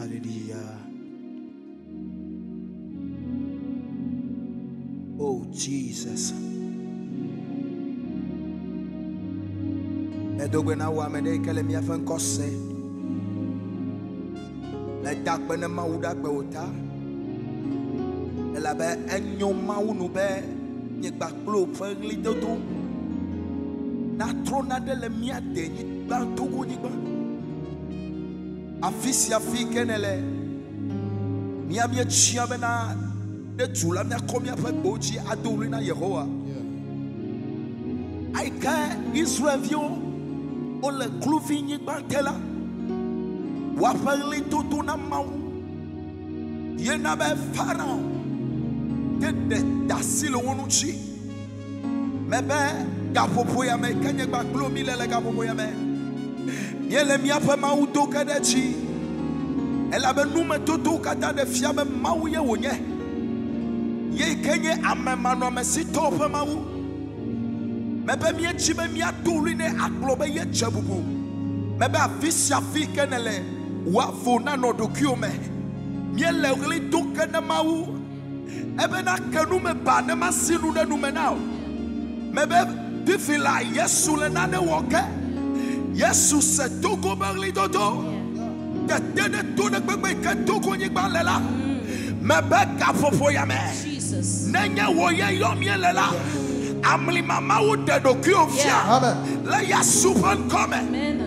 Hallelujah. Oh Jesus. Medo gbe na wò ame ɖe yi ke le míaƒe ŋkɔ se. Meda akpe ne Mawu ɖe agbe wò ta. Elabe enyo Mawu nu be nyigba kple woƒe ɣlidodo natrɔ naɖe le mía denyigba Togonyigba. Afi sia fi ke ne le mía míetsia bena ɖe du la míakɔ míaƒe gbewo dzi ado ɣli na Yehowa. Ayi ke Israelviwo wole kluvinyigba te la, woaƒe ɣlidodo na Mawu ye na be Farao te ɖe da asi le wo ŋuti. Mebe gaƒoƒo ya me ke nye kpakple mi le le gaƒoƒo ya me. Míele míaƒe Mawu do ke ɖe dzi. Elabe numetoto katã ɖe fia be Mawu ye wònye. Ye ke nye ame manɔamesitɔwo ƒe Mawu. Mebe míetsi be míado ɣli nɛ agblɔ be yedze bubu. Mebe afi sia afi ke ne le wòavo nanɔ ɖokuiwò me. Míele ɣli do ke ne Mawu. Ebena ke nu me ba ne masi nu ɖe nu me na o. Mebe fifi la Yesu le nane wɔ ke. Yesu se Togo be ɣlidodo. Tete ɖe to ɖe gbegbe yi ke Togo nyigba le la. Mebe gaƒoƒo ya me. Jesus. Nenye wò ye yɔ míele la, amlimamawo ɖe ɖokuiwò fia. Amen. Le Yesu ƒe ŋkɔ me. Amen.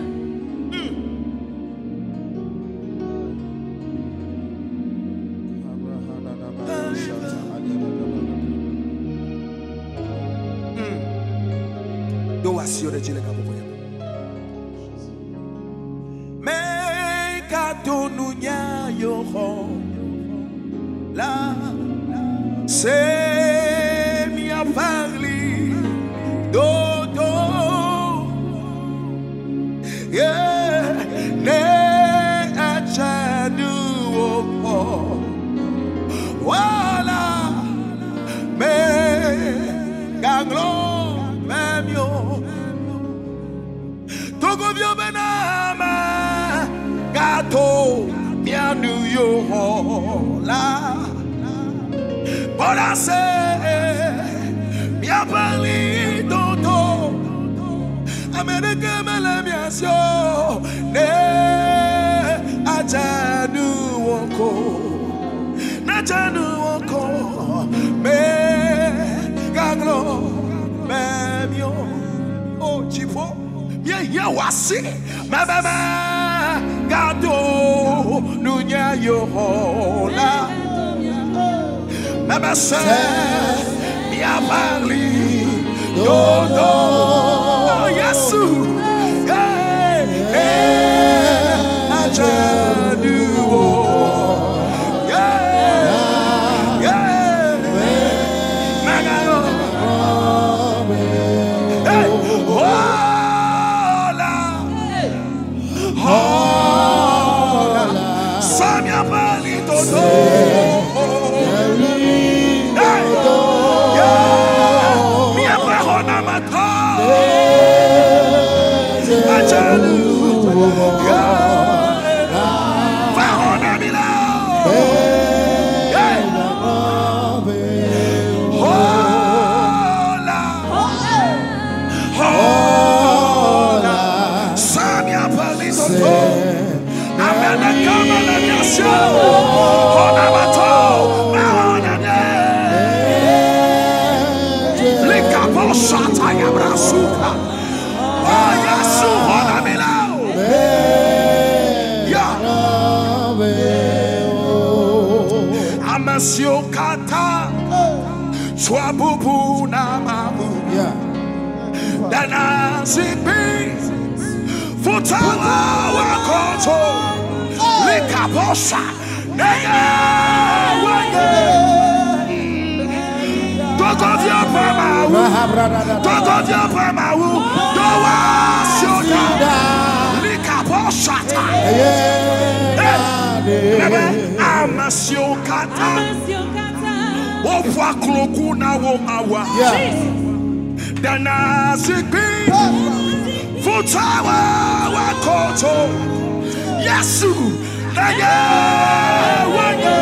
Do wò asiwo ɖe dzi le gaƒoƒo ya me. Mekato nunya yoxɔ la se miaƒe ɣlidodo. Ye ne edze nuwò kpɔ. Wala megaŋlɔ be mi o. Togoviwo bena megato mía nu yewo la. Kpɔ ɖa se míaƒe ɣlidodo. Ame ɖeke mele mía si o. Ne adze nuwò ko. Ne adze nuwò ko. Megaŋlɔ be mi o. O dziƒo, míehiã wò asi. Mebe megato nunya yewo la. Mebe se míaƒe ɣlidodo. O Yesu, eh, eh, adze nuwò. Yeah, yeah. Megaŋlɔ. Hey, hola, hola, Samia ɣlidodo. Hey, yeah, míaƒe xɔnametɔ. Adze nuwò. Yeah, va xɔ na mi la. Hey, hola, hola, Samia ɣlidodo. Ame ɖeka mele mía si o. Xɔnametɔ, va xɔ na mí. Likapo sata yabrasuka. Oh, Yesu xɔ na mi la o. Ya. Ame siwo katã tsɔa bubu na Mawu. Dana zikpui futawa wakoto. Likaposa. Nenye wonye. Togovio ƒe Mawu. Togovio ƒe Mawu. Do wò asiwo ɖa. Likaposata. Ebe ame siwo katã woƒoa kloku na wo Mawua. Dana zikpui futawa wakoto. Yesu Nanye wenye.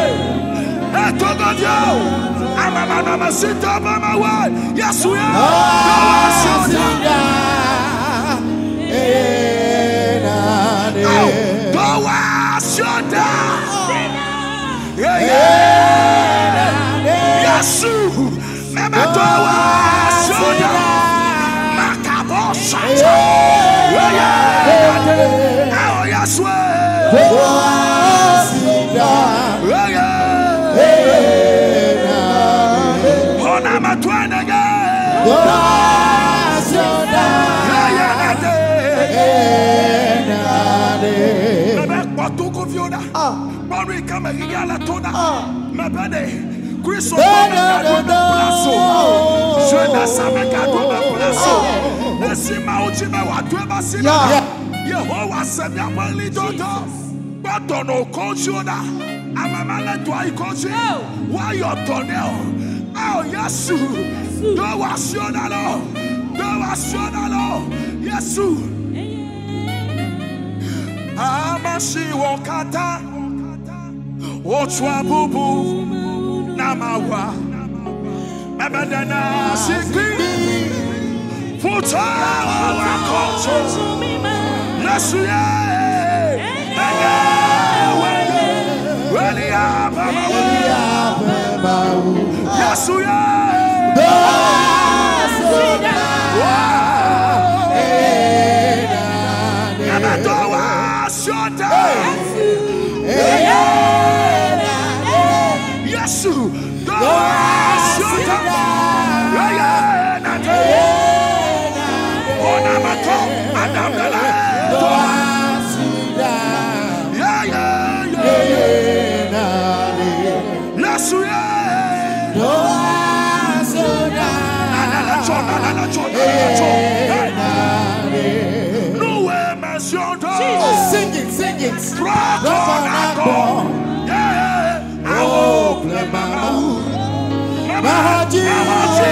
Etogovio. Amamanamasito bamawe. Yesu ye. Dowa sioda. Dowa sioda. Yeah, yeah. Yesu. Meme dowa sioda. Makabo sata. Yeah, yeah. Oh, Yesu. Yeah, yeah. Ona matwanege. Yeah, yeah. Mebe kpɔtuku viwo ɖa. Kpɔnu yi ke me xixia le to ɖa. Mebe ɖe Kristo megaɖo be place o. Jeunesse megaɖo be place o. Esi Mawu dzi be wòado ebe asi ɖa. Yehowa se miaƒe ɣlidodo. Kpɔ dɔnɔ kɔdziwo ɖa. Ame ma le dɔa yi kɔdzi. Woayɔ dɔ nɛ o. Ao Yesu. Do wò asiwo ɖa lɔ. Do wò asiwo ɖa lɔ. Yesu. Amasiwo katã wotsɔa bubu na Mawu. Mebedena sikpi futɔwo akɔtso. Yesu ye menye wenye welia bamawu. Yesu ye. Ebedowa sioda. Yesu dowa sioda. Yeye nate. Onamato adamdala. Yeah yeah yeah. Yesu ye. Nalala cho nalala cho nalala cho. Nuwe mesiodo. Sing it, sing it. Prokonako. Yeah. Awo plemawu. Mahaji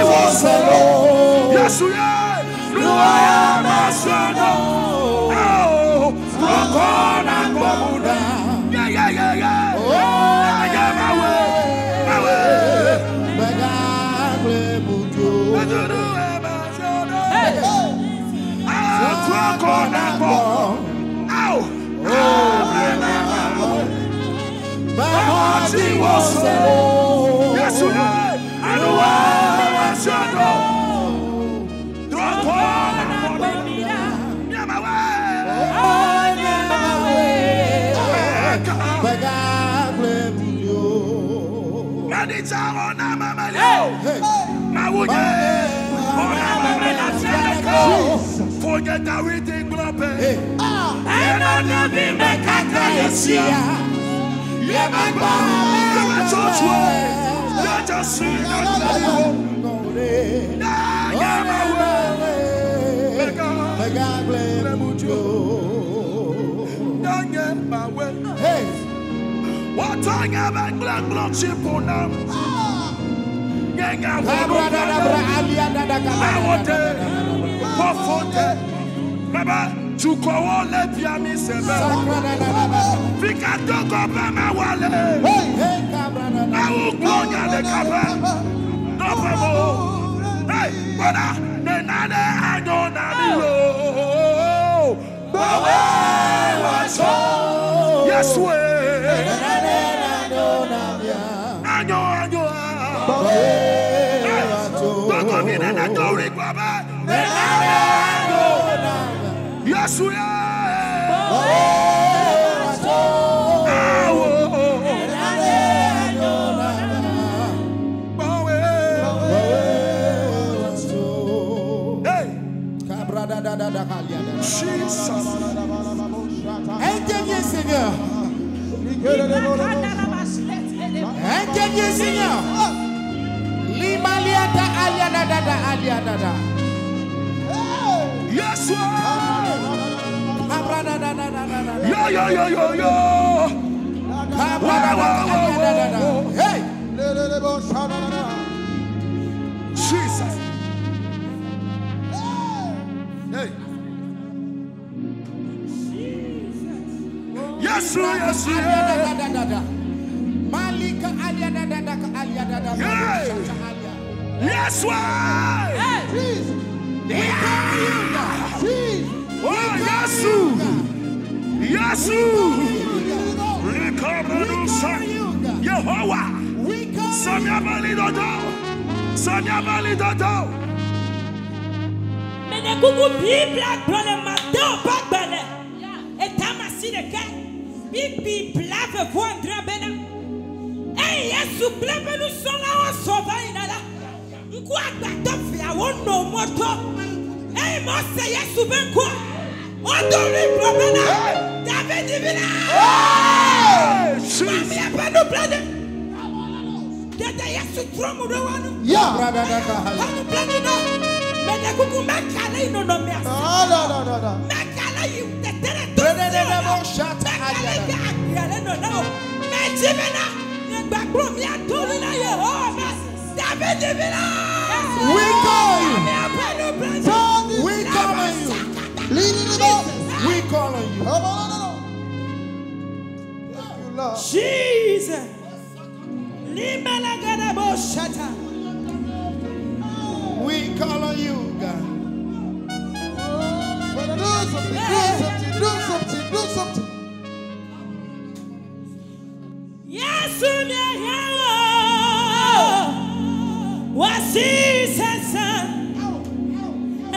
woselo. Yesu ye. Nuwe mesiodo. Awo prokonako. Yeah yeah yeah yeah. Yeah mawe. Mawe. Yes, we. Anyo, anyo. Yes, we are. Jesus. Interviens, Seigneur. Interviens, Seigneur. Limaliata aliadada aliadada. Yes, yo yo yo yo yo. Hey. Jesus. Hey. Yesu, Yesu, Alia da da da da. Malika alia da da da alia da da. Yeah. Shata alia. Yesu. Jesus. We call you God. Jesus. Oh, Yesu. Yesu. Likabradusa. Yehowa. We call Samia bali dodo. Samia bali dodo. Mene kuku Biblia gblɔ le Mateo ƒe agbalẽ etama si ɖeka bibi 26 bena eye Yesu kple eƒe nusrɔ̃lawo zɔ va yina la ŋku agbatɔ viawo nɔ mɔtɔ eye mose Yesu ƒe ŋkua wodo ɣli gblɔ bena David vi la Hey, Jesus. miaƒe nublanui tete Yesu trɔ mo ɖe wo nu Yeah. Brada da da. ƒe nublanui nɔ mene kuku meka le yi nɔnɔmea si. Ah, da, da, da, da. Mekale yi tete ɖe to Brada si da o da la. bo shata Mekale alia ke da. agbea le nɔ na o. Medzi bena nye gbagblɔ miado ɣli na Yehowa be David vi la. We call you. Miaƒe nublanui. We call on you. Lead it up. We call on you. Come on, no, no, no. Thank you, Lord. Jesus. Limalagada bo shata. We call on you, God. Father, do something, do something, do something, do something. Yesu miahiã wo. Wasi sasa.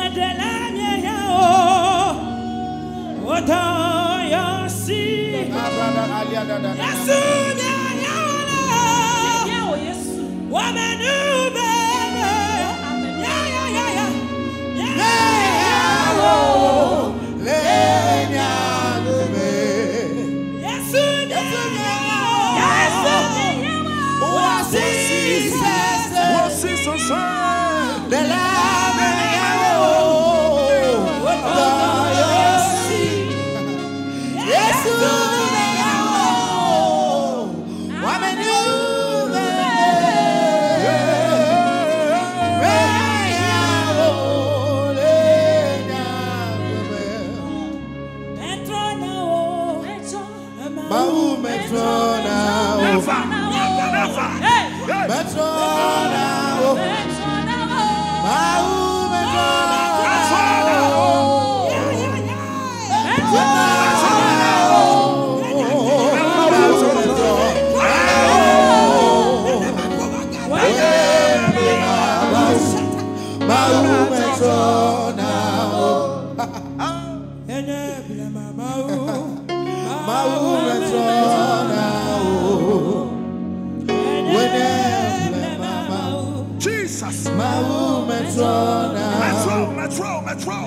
Eɖela miahiã wo. Wotɔ yɔ si. Brada alia da da da. Yesu miahiã wo la. Wamenu bebe. Ya ya ya ya. Ya. Le nyame. Yesu miahiã wo. Wasi sasa. Wasi sasa. De la Yesu Metrona wo. Never. Never. Hey. Ya ya ya. Jesus. Metro, metro, metro.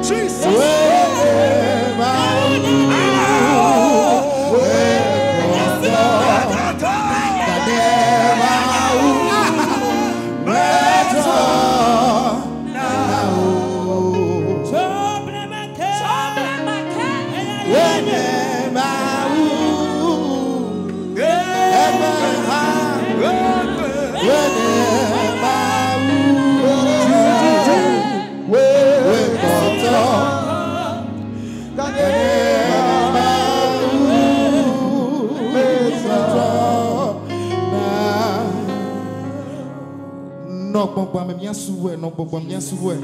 Jesus. Nɔ gbɔgbɔ me míasubɔe, nɔ gbɔgbɔ me míasubɔe.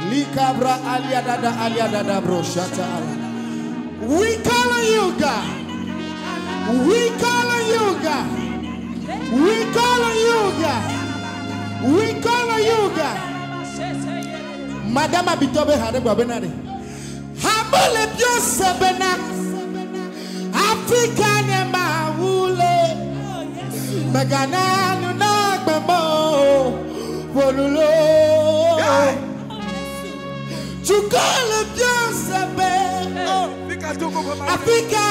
Likabra alia dada alia dada bro shata ala. We call on you, God. We call on you, God. We call on you, God. We call on you, God. Madame Abitobe hare gba bena de. Hamole bio sebena. Africa ne ma wule. Megana nu na gbemo. Volulo. Dukɔ le biɔ se be. Fika Togo ƒe Mawu. Afrika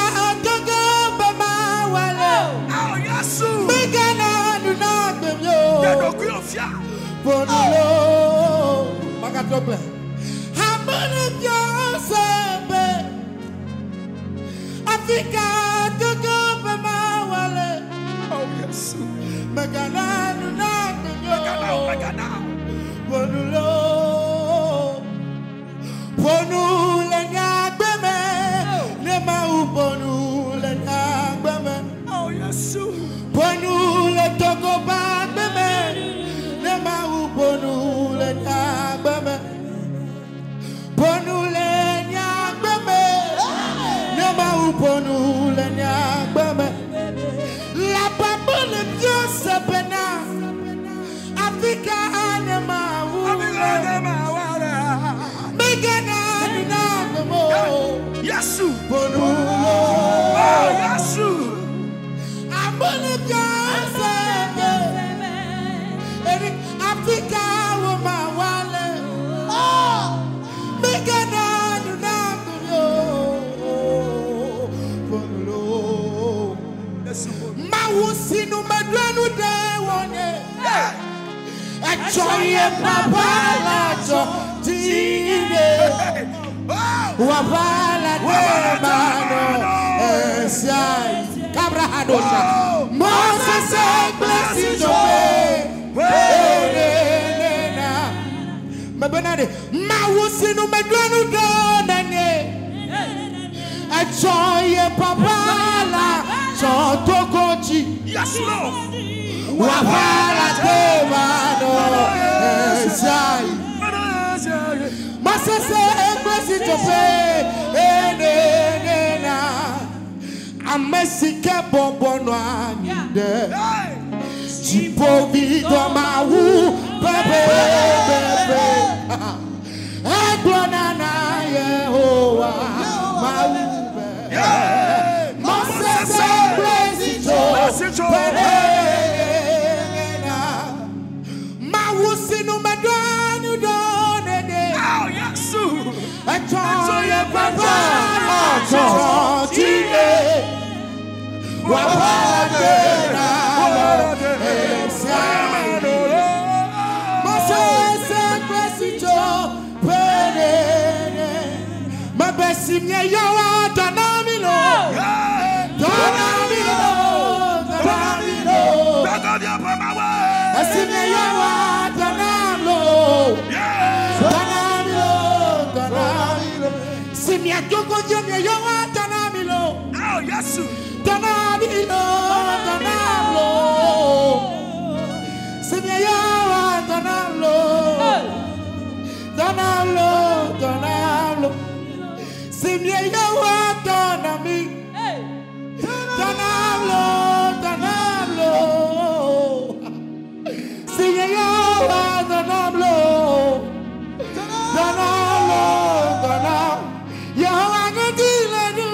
Togo ƒe Mawu le. Oh, Yesu. Megana nu na gbe mi o. Ɖe ɖokuiwò fia. Bonulo. Magatrɔ gblɔe. Ame le biɔ se be. Afrika Togo ƒe Mawu le. Oh, Yesu. Megana nu na gbe mi o. Megana o, megana o. Bonulo. Bonu le nyagbe me. Ne Mawu bonu le nyagbe me. Oh, Yesu. Bonu le Togo ƒe agbe me. Ne Mawu bonu le nyagbe me. Bonu le nyagbe me. Ne Mawu bonu le nyagbe me. La papa le biɔ se bena. Afrika ne Mawu Afrika le. ne Mawu le. Megana nu na gbe mo. Yesu. Bonu Oh, Yesu. Amole biɔ se be. Eric Africa wo ma wale. Megana nu na gbe mo. Bonu Yesu. Mawu sinu medrenu de wonye. Etsɔ ye papa la tsɔ dzine. Oh, Wabala de mano esiai. Cabra hadosha. Moses blessed jobe. Enena. Mebenade. Mawu sinu medrenu de nanye. Etsɔ ye papa la tsɔ togo dzi. Yes, Lord. Wabala de mano esiai. Masese egbe si tsoƒe enenena. Ame si ke bɔbɔ nɔ anyi ɖe Hey. dziƒovi dɔmawu pɛpɛpɛpɛ. Egblɔna na Yehowa Mawu be. Masese egbe si tsoƒe enenena. Mawu sinu meɖo nu ɖo nene. Oh, Yesu. Etsɔ ye papa etsɔ dzine. Wàhálà dèrà lọ esia. Mɔsese kplesi tso penene. Mebe si mie yɔwa dɔnɔ mi lo. Dɔnɔ mi lo. Dɔnɔ mi lo. Esi mie yɔwa dɔnɔ lo. Dɔnɔ mi lo. Dɔnɔ mi lo. Si mie jogo dze mie yɔwa dɔnɔ mi lo. Oh, Yesu. Donabilo, Donablo. Simieyawa, Donablo. Donablo, Donablo. Simieyawa, Donami. Donablo, Donablo. Simieyawa, Donablo. Donablo, Donablo. Yehowa ngodi le nu.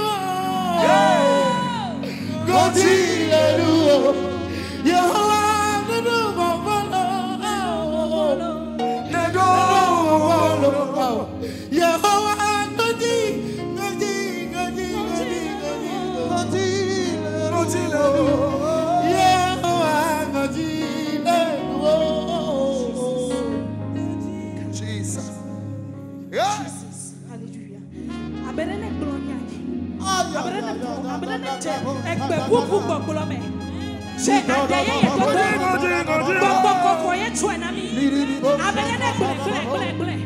Godi le nu. Yehowa nunu bɔbɔlɔ. Bɔbɔlɔ. Yehowa godi, godi, godi, godi, godi, godi. Yehowa godi le nu. Jesus. Yeah. Hallelujah. Ame ɖe ne gblɔ nya dzi. Ame ɖe ne ƒo, ame ɖe ne dze egbe ƒuƒu gbɔgblɔ me. Dze aɖe ye ye dodo. Gbɔgbɔ kɔkɔ ye tsɔe na mi. Ame ɖe ne gblɔe gblɔe gblɔe gblɔe.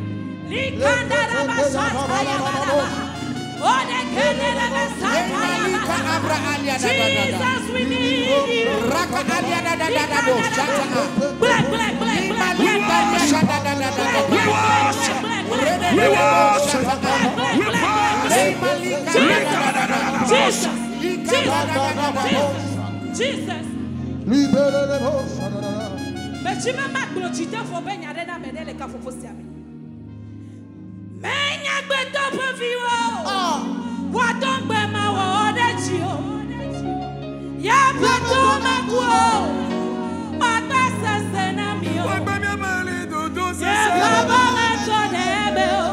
Likanda ɖe ba sɔta ya ba ɖe ba. O ɖe ke ne ɖe be sata ya ba Lika ɖe ba. abra alia da da da da. Jesus, we need you. Raka alia da da da da bo. Shata. Gblɔe gblɔe gblɔe Lima gblɔe gblɔe lika gblɔe. da da da da da da. We worship. We worship. We praise. Lima lika da da da da da. Jesus, Lika da da da da da. Jesus. Metsi me ma gblɔ dzidefo be nya ɖe na ame ɖe le kaƒoƒo sia me. Menya gbetɔ ƒe viwo, woado ŋugbe ma wɔ ɖe dzi o. Yeƒe to meku o, magbe sese na mi o. Yeƒe be metsɔ ɖe eme o.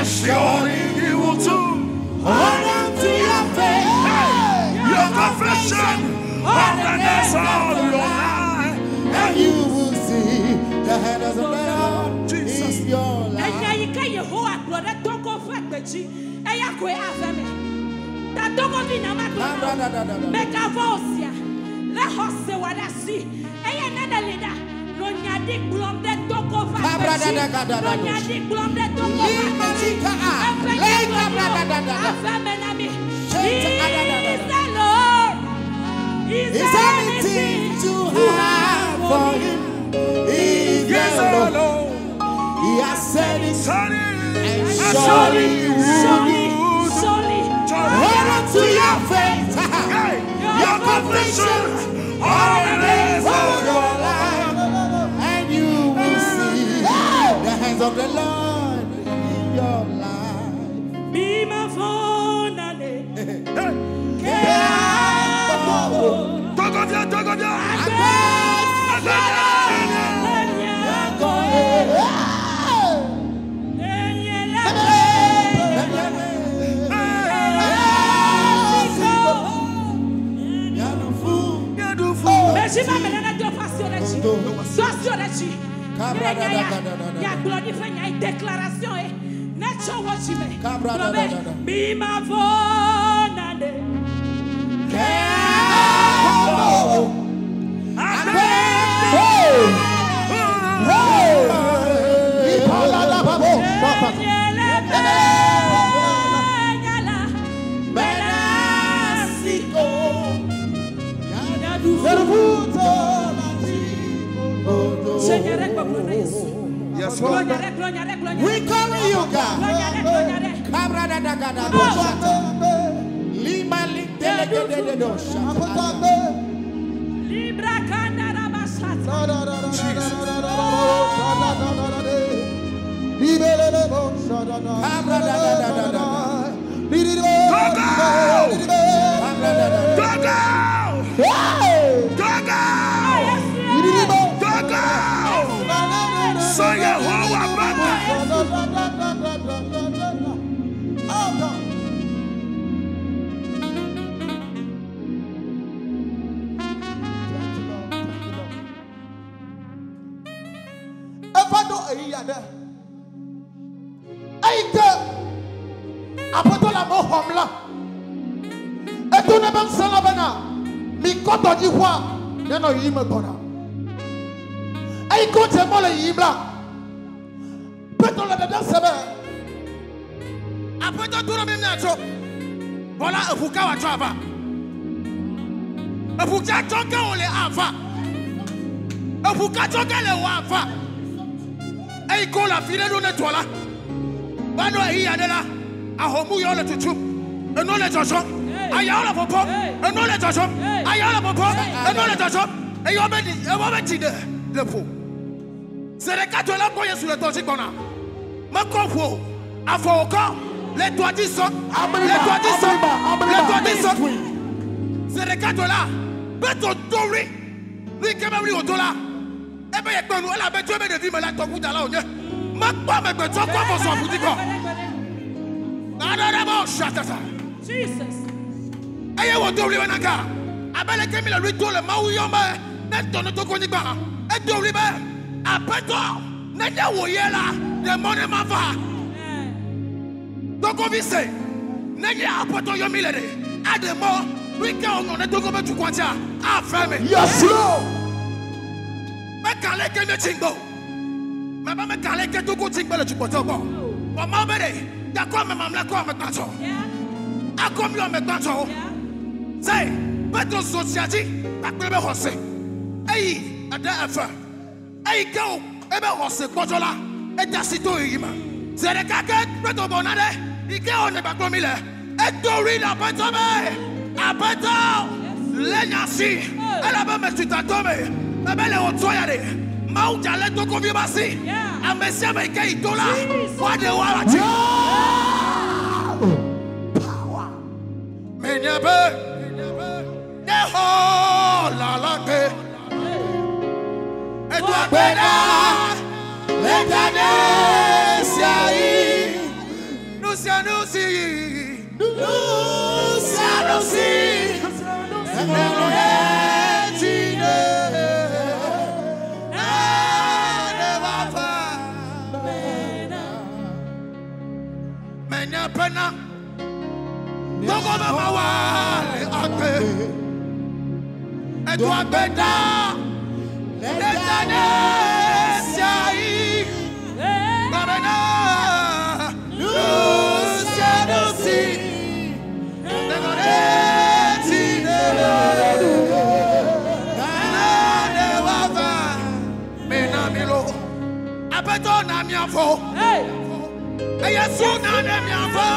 And surely he will do. Hold on to your faith. Your confession of the days of your life. And you will see the hand of the Lord Jesus. in your life. Enya yi ke Yehowa gblɔ ɖe Togo ƒe agbe dzi, eya koe ave me. Ta Togovi nya ma gblɔ na wò. Megavɔ o sia. Le xɔse wɔ ɖe asi. Eye ne nèli ɖa, nɔ nya ɖi gblɔm ɖe Togo ƒe agbe dzi. Nɔ nya ɖi gblɔm ɖe Togo ƒe agbe dzi. Eƒe nyagblɔɖiwo ave me na mi. Is the Lord. Is Is anything too hard for him? Is Yes, the Lord. Lord. He has said it. Surely, And surely he will Surely, surely. Hold on to your faith. Hey, your confession all the days of of your your life, and you will see the hands of the Lord in your life. Be my phone, Nane. Hey, Togo via, Togo via. Be my phone, Nane. Yes, Lord. We call you God. Lima Togo! Togo! Togo! So Yehovah Baba. Aƒetɔ do ɖe mi miatso. Bɔla eʋu ka wòatsɔ ava. Eʋu tsa tsɔ ge wòle ava. Eʋu ka tsɔ ge le wò ava. Eyi ke wole afi ɖe ɖo ne dua la. Va nɔ ɣeyiɣi aɖe la, ahomu yawo le tutum. Enuwo le dzɔdzɔm. Ayawo le ƒoƒom. Enuwo le dzɔdzɔm. Ayawo le ƒoƒom. Enuwo le dzɔdzɔm. Eye wobe ɖi wobe dzi ɖe le ƒo. Zi ɖeka tɔ la kpɔ Yesu le tɔ dzi gbɔna. Mekɔ ʋu o. Afɔ wòkɔ le tɔa dzi zɔm. Le tɔa dzi zɔm. Le tɔa dzi zɔm. Zi ɖeka tɔ la, Petro do ɣli. Nu yi ke be ɣli wòdo la, ebe yekpe nu elabe tso ebe ɖevi me la tɔʋudala wònye. Mekpɔ amegbetɔ kɔ afɔ zɔ aʋu dzi kɔ. Aɖe ɖe be wòsia tata. Jesus. Eye wòdo ɣli bena ka, abe leke mi le ɣli do le Mawu yɔm be ne tɔ ne Togo nyigba. Edo ɣli be, Aƒetɔ, nenye wò ye la, ɖe mɔ ne mava. Togovi se, nenye Aƒetɔ yɔ mi le ɖe, aɖe mɔ nu yi ke wòŋlɔ ne Togo be dukɔa dzia, ave me. Yes, Lord. Meka leke míetsi ŋgbe o. Mebe meka leke Togo tsi ŋgbe le dukpɔtɔ gbɔ. Vɔ Mawu be ɖe, gakɔ ame mamlɛ kɔ ame gbãtɔ. Akɔ mi ame gbãtɔwo. Se, Petro zɔ tsia dzi kpakple be xɔse. Eyi eɖe eve. Eyi ke wo ebe xɔse gbɔdzɔ la, ede asi to ɣeyiɣi me. Zi ɖeka ke Petro bɔna ɖe yi ke wòne gbagblɔ mi le, edo ɣli le Aƒetɔ be, Aƒetɔ, lé nye asi elabe metsi tatɔ me. Ebe le wò trɔ ya ɖe, Mawu dza lé Togovi be asi. Ame sia ame yi ke yi to la, woaɖe wo aɖatsi. Menye be ne xɔ la la ke. Edo agbe ɖa le ta ɖe sia yi. Menya pena. Togo be mawa le agbe. Edo agbe da. Leta ne siayi. Babena. Lucia nusi. Negore ti ne. Na ne wava. Mena milo. Apeto na miafo. Hey. Eyesu na ne miafo.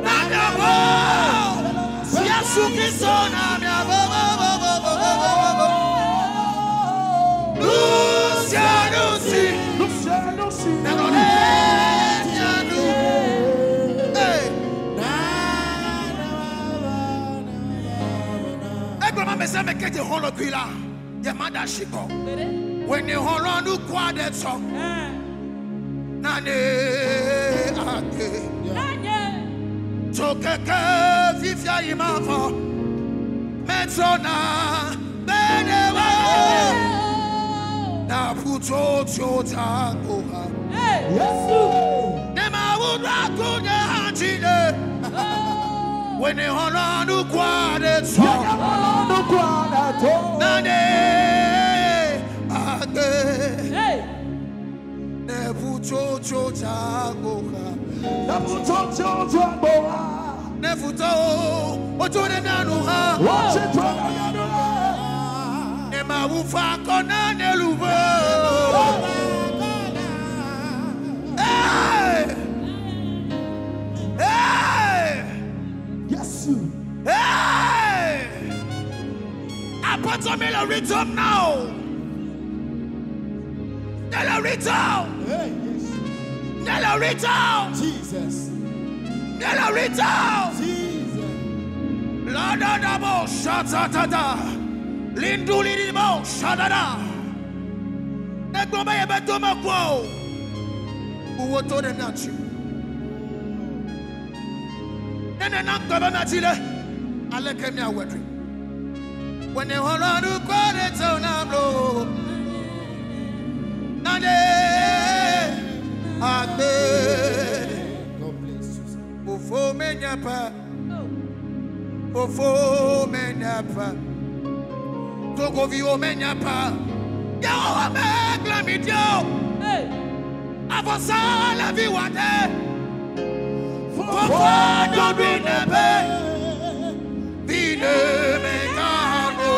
Na miafo. Yesu Kristo na miafo. Lucia nusi. Negore ti anu. Hey. Egblɔ ma me se me ke dze xɔlɔ kui la, ye ma da si kɔ. Wene xɔlɔ nu kua ɖe tsɔ. Nane ake. Tso keke fifia yi ma fɔ. Metsɔna be ne wo. Na ƒu tso tso ta ko ha. Ne ma wu ɖo aku nye hã dzi ɖe. Wene xɔlɔ nu kua ɖe tsɔ. Nane ake. Ne ƒu tso tso ta ko ha. Ne futɔ wotso ɖe mía nu hã. Ne mawu fa akɔ na ne luʋɔ. Hey! Hey! Yes. Hey! Apɔtɔ mi le rhythm now. Ne le rhythm. Hey, yes. Ne le rhythm. Jesus. Ne le rhythm. Jesus. La da da bo sha ta ta ta. Lindu li li bo sha da da. Ne gblɔ be yebe to me kpɔ o. Buwo to ɖe mía dzi. Ne nena ŋgɔ be mía dzi ɖe, aleke míawɔe ɖoe? Wene xɔlɔ nu kɔ ɖe tso na blo. Nane agbe. God bless you. sir. Fofo menya pa. Fofo menya pa. Togoviwo menya pa. Yehowa megblẽ mi ɖi o. Avɔsa le vi wɔ ɖe. Fofo ɖoɖoe nebe. Vi ne megano.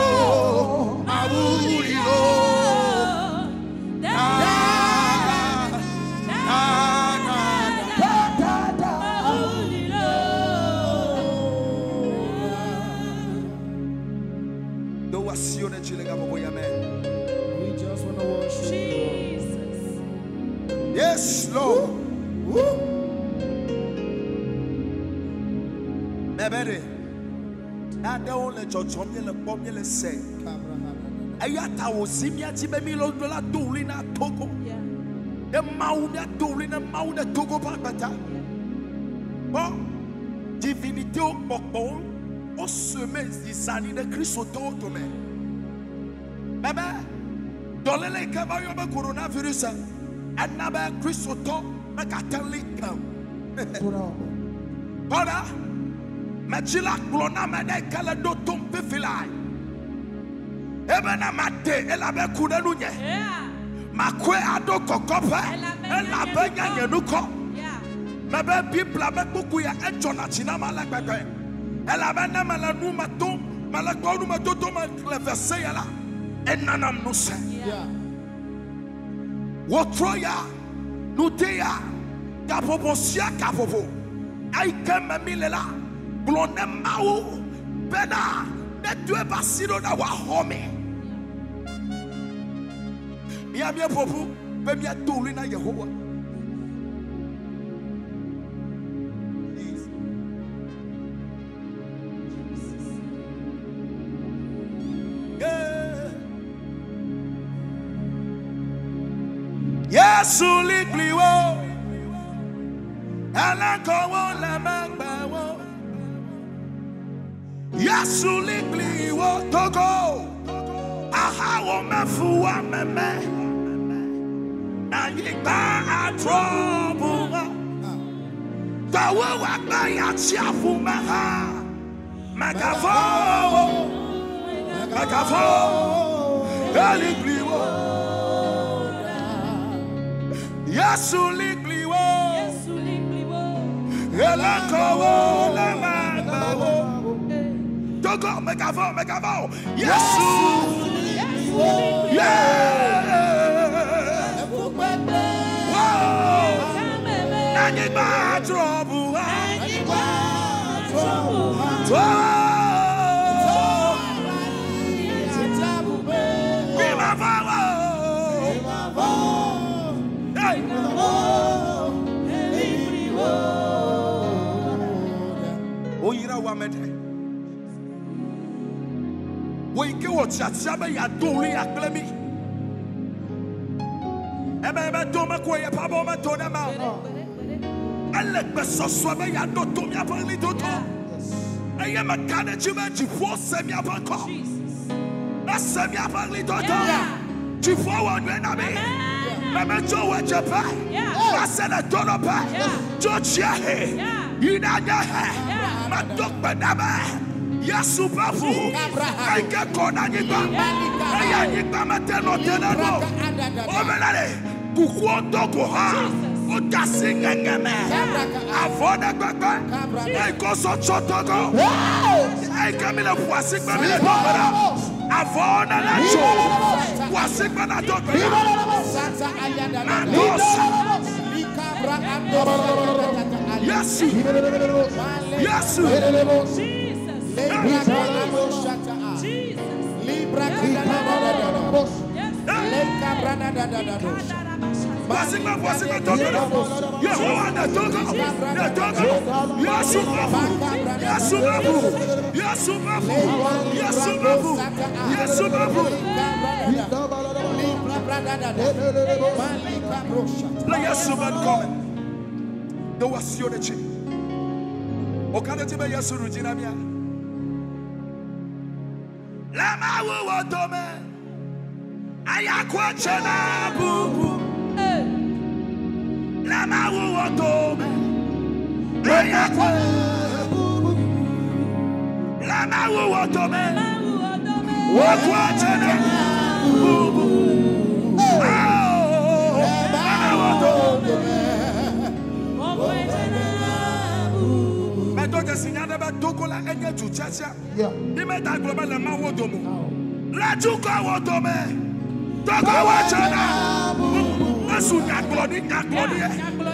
Mawu li lo. Na, na, na, na. Do wasiwo ɖe dzi le gaƒoƒo ya me. We just want to worship you. Jesus. Yes, Lord. Woo. Bebe ɖe, nanewo le dzɔdzɔm míele kpɔm míele se. Eya ta wòzi mía dzi be mí le la do ɣli na Togo. Yeah. Ne Mawu míado ɣli ne Mawu ɖe Togo ƒe agbeta. Kpɔ divinitewo kpɔkpɔwo woseme zizani ɖe kristotɔwo dome. Bebe dɔléle yi ke va yɔ be coronavirus ena be kristotɔ megate ŋu li ke o. Kpɔ ɖa, medzi la gblɔ na ame ɖe yi ke le ɖo tom fifi lae. Ebena mate elabe ku ɖe nunye. Yeah. Makɔe aɖo kɔkɔƒe elabe nye nye nukɔ. Yeah. Mebe Biblia be kpukpu ya edzɔna dzi nam ale gbegbe. Elabe ne mele nu me tom, mele kpɔ nu me toto me le vese ya la, enanam ŋusẽ. Yeah. Wotrɔ ya, nu te ya, gaƒoƒo sia gaƒoƒo. Eyi ke me mi le la, gblɔ ne Mawu bena ne do eƒe asi ɖo ɖa wòaxɔ mi. Mía míeƒo ƒu be míado ɣli na Yehowa. Yeah. Yesu li kpli wo, elakɔwo le megbe wo. Yesu li kpli wo Togo, ahawo mefu ameme. Anyigba atrɔ bu ha. Tɔwo wɔ gbe yatsiaƒu me hã. Megavɔ o. Megavɔ o. Eli kpli wo. Yesu li kpli wo. Ele kɔwo le megbe wo. Togo megavɔ megavɔ o. Yesu. Yeah. Wow. Anyigba trɔ bu ha. Trɔ. Mi ma va wo. Hey. Woyra wo ame ɖe. Wo yi ke wɔ tiatia be yeado ɣli akple mi. Ebe ebe to meko yeƒe abɔ meto ɖe eme o. Ele gbesɔsɔ be yeaɖo to miaƒe ɣlidodo. Eye meka ɖe edzi be dziƒo se miaƒe ŋkɔ. Ese miaƒe ɣlidodo. Dziƒo wɔ nyuie na mi. Meme tso ɣedzeƒe va se ɖe toɖoƒe. Tso dziehe yi ɖe anyiehe. Medo gbe ɖa be Yesu ƒe ʋu eyi ke kɔ ɖe anyigba eye anyigba mete nɔ te ɖe ɖo. Wobena ɖe kukuwo do go hã wode asi ŋeŋe me. Avɔ ɖe gbegbe eyi ke wozɔ tsɔ Togo. Eyi ke mi le ƒu asi gbe mi le do gbe ɖa. Avɔwo ne la tso. Ƒu asi gbe na do gbe ɖa. Yesu. Yesu. Ƒu asi gbe, ƒu asi gbe do gbe ɖa. Yehowa ne Togo. Ne Togo. Yesu ƒe ʋu. Yesu ƒe ʋu. Yesu ƒe ʋu. Yesu ƒe ʋu. Yesu ƒe ʋu. Le Yesu ƒe ŋkɔ me. Do wò asiwo ɖe dzi. Wòka ɖe edzi be Yesu ɖu dzi na mía. Le Mawu wò dome, eya koe dze na bubu. Le Mawu wò dome, eya koe. Le Mawu wò dome, wò koe dze na bubu. Oh, le Mawu wò dome. Medo dzesi nya ɖe be Togo la enye du tiatia. Mi meda gblɔ be le Mawu dome o. Le dukɔwo dome, Togo wɔ dze na bubu. Ezu nyagblɔɖi nyagblɔɖi.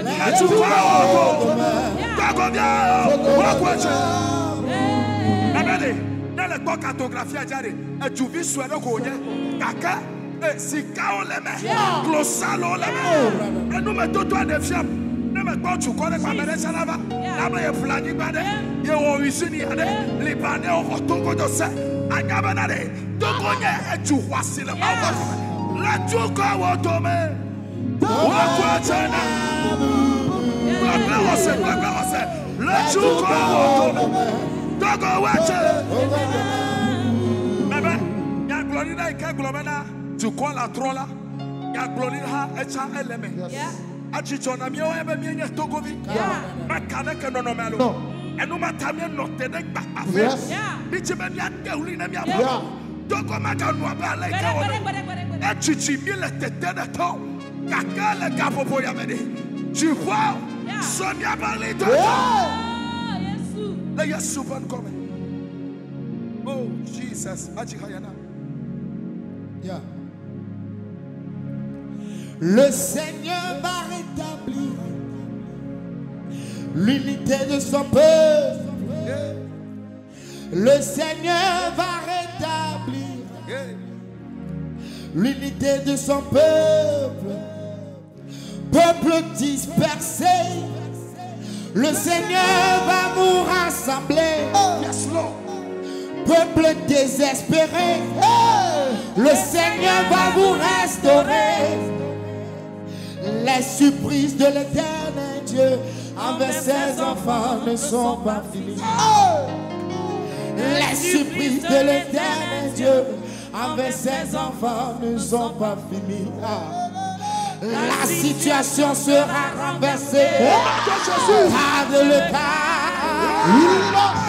Le dukɔwo dome, Togo viawo wokoe dze. Ebe ɖe, ne le kpɔ cartographia dza ɖe, eduvi sue ɖe ko wònye. Gake sikawo le eme, klosalowo le eme. Enumetoto aɖe fiam. Ne mekpɔ dukɔ ɖe kpa ame ɖe tsã la va. Abe yeƒle anyigba ɖe, yewɔ usine aɖe, Libanewo xɔ Togo do se. Anya bena ɖe, Togo nye edu xɔasi le Mawu ƒe xɔme. Le dukɔwo dome, wokoe dze na. Gblɔgblɔ xɔse, gblɔgblɔ xɔse. Le dukɔwo dome, Togo woe dze. Mebe nyagblɔɖi ɖe yi ke gblɔ bena dukɔ la trɔ la, nyagblɔɖi hã etsa ele eme. Adzidzɔ na míawo be míenye Togovi. Meka ɖe ke nɔnɔme alo. Enumata míenɔ te ɖe gbagbaƒe. Mídzi be míade ɣli ne míaƒe Mawu. Togo maganɔ abe ale yi ke wɔ ɖo. Edzidzi míele tete ɖe tɔ. Gake le gaƒoƒo ya me ɖe, dziƒo se míaƒe ɣlidodo. Le Yesu ƒe ŋkɔ me. Oh Jesus, adzi ha ya na. Le Seigneur va rétablir l'unité de son peuple. Le Seigneur va rétablir l'unité de son peuple. Peuple dispersé, le Seigneur va vous rassembler. Yes, Lord. Peuple désespéré, le Seigneur va vous restaurer. Les surprises de l'éternel Dieu envers ses enfants ne sont pas finies. Les surprises de l'éternel Dieu envers ses enfants ne sont pas finies. La situation sera renversée. Pas de le cas.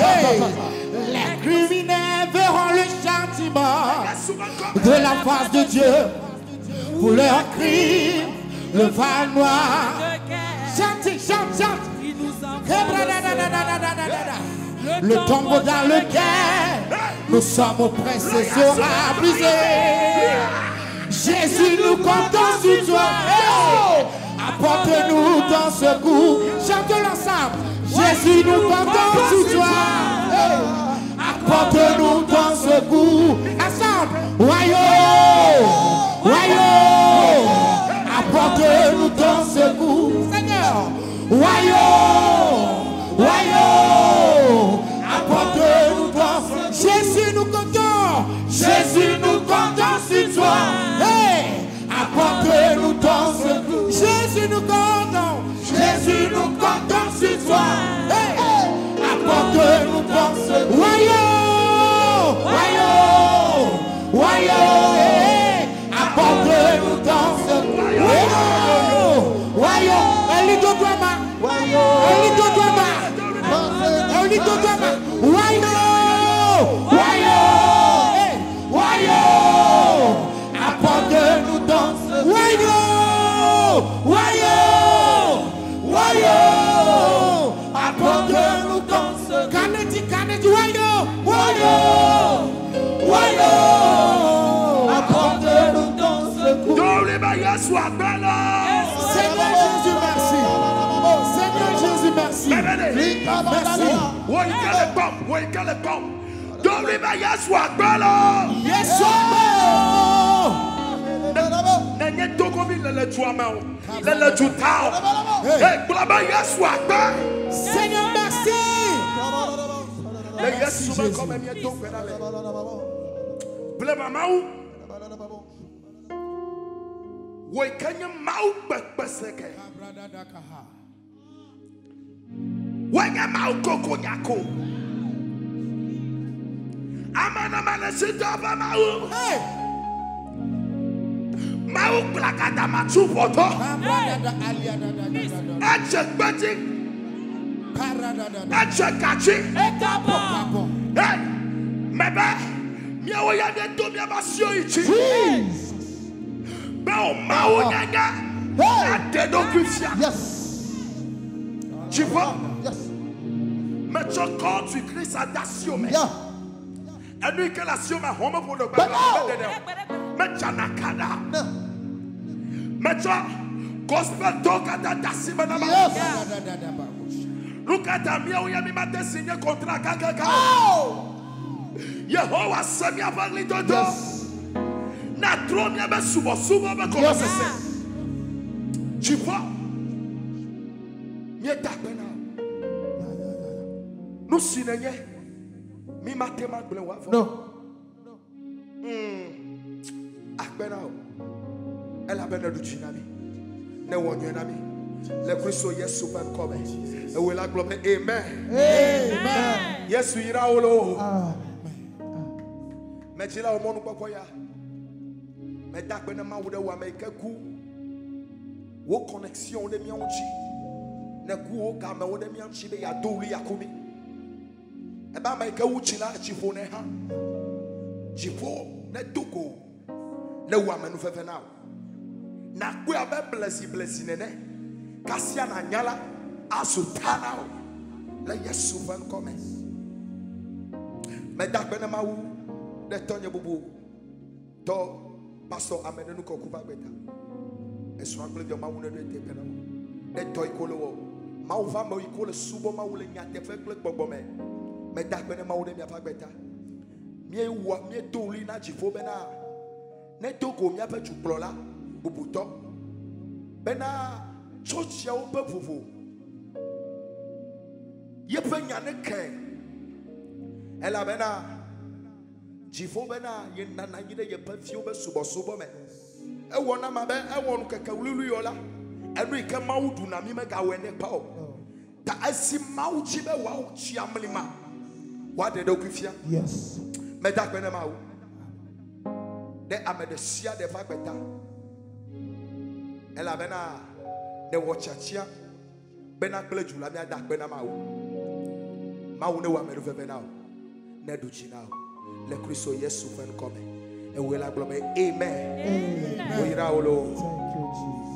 Hey. Les criminels verront le châtiment de la face de Dieu pour leur crime, le val noir. Chante, chante, chante. Le tombeau dans lequel nous sommes oppressés sera brisé. Jésus, nous comptons sur toi. Hey. Apporte-nous ton secours. Chante l'ensemble. Jésus, nous comptons sur toi. Hey. Apporte-nous ton secours. Ensemble. Wayo, wayo. Apporte-nous ton secours. Seigneur. Wayo, wayo. Apporte-nous ton secours. Jésus, nous comptons. Jésus, nous comptons sur toi. Hey, apporte-nous ton secours. Jésus, nous comptons. Jésus, nous comptons sur toi. Hey, apporte-nous ton secours. Wayo, wayo, wayo. Hey, apporte-nous ton secours. Wayo, wayo. Elito Dwama. Elito Dwama. Elito Dwama. Wayo, wayo. Hey, wayo. Apporte-nous ton secours. Wayo, wayo, wayo. Apporte-nous ton secours. Kaneti, kaneti, wayo, wayo, wayo. Apporte-nous ton secours. Yesu agbala. Seigneur Jésus, merci. Seigneur Jésus, merci. Merci. Yesu agbala. Yesu agbala. Nenye togovi lele tu ame o, lele tu ta o. Gblɔ Yesu agbe. Seigneur, merci. Le Yesu be kɔme miedo gbe ɖa le. Blema Mawu. Wò yi ke nye Mawu kpekpe ke. Wò nye Mawu koko nyako. Amenɔmenɔsitɔ ƒe Mawu. Mawu kplakadamatsu ʋɔtɔ. Edze kpetsi. Edze katsi. Hey, mebe miawo ya míedo miaƒe asiwo yi dzi. Be wò Mawu nyenye aɖe ɖokui fia. Yes. Dziƒo. Yes. Metsɔ kɔɔtu Kristo de asiwò me. Yeah. Enu yi ke le asiwò me xɔme ƒo ɖe But gbe no. ɖe o. Medzana ka ɖa. No. Metsɔ gospel dɔwo katã de asi me na ma. Yes. Nu ka ta míawo ya mi mate si nye kontra kakaka. Oh. Yehowa se míaƒe ɣlidodo. Yes. Na trɔ míaƒe subɔsubɔ be gɔmesese. Dziƒo. Míeda akpe na wò. Nu si nènye, mi mate ma gblẽ wò avɔ. No. Akpe na wò. Elabe nèɖu dzi na mi. Nèwɔ nyui na mi. Le Kristo Yesu ƒe ŋkɔ me. Ewòe la gblɔ be amen. Amen. Yesu yra wo loo. Amen. Medzila wò mɔnukpɔkpɔ ya. Meda akpe na Mawu ɖe wò ame yi ke ku wò connexion ɖe mía ŋuti. Nèku wò gamewo ɖe mía ŋuti be yeado ɣli yeaku mí. Ebe ame yi ke wu tsi la, tsi ƒonɛ hã. Dziƒo nedo go ne wò amenuveve na wò. Nàkpɔe abe blesiblesi nene. Kasia nànya la, azu ta na wò le Yesu ƒe ŋkɔ me. Meda akpe na Mawu ɖe tɔnye bubu tɔ pastor amenenukɔku ƒe agbeta. Esrɔ̃ kple via Mawu ne ɖo eteƒe na wo. Ne dɔ yi ke wole wɔ. Mawu ƒe amewo yi ke wole subɔ Mawu le nyateƒe kple gbɔgbɔ me. Meda akpe na Mawu ɖe miaƒe agbeta. Míewɔ míedo ɣli na dziƒo bena ne do go míaƒe dukplɔla bubutɔ bena tsɔtsiawo ƒe vovo yeƒe nya ne ke elabena dziƒo bena yenana anyi ɖe yeƒe viwo be subɔsubɔ me. Ewɔ na ma be ewɔ nu keke wluiwlui yɔ la enu yi ke Mawu ɖuna mi megawɔe ne kpa o. Ta esi Mawu dzi be wòawo tsi amlima woaɖe ɖokui fia. Yes. Meda akpe na Mawu ɖe ame ɖe sia ɖe ƒe agbeta. Elabena ne wɔ tiatia bena kple du la míada akpe na Mawu. Mawu ne wɔ ame veve na wò, ne ɖu dzi na wò le Kristo Yesu ƒe ŋkɔ me. Ewòe la gblɔ be amen. Woyra wò loo. Thank you, Jesus.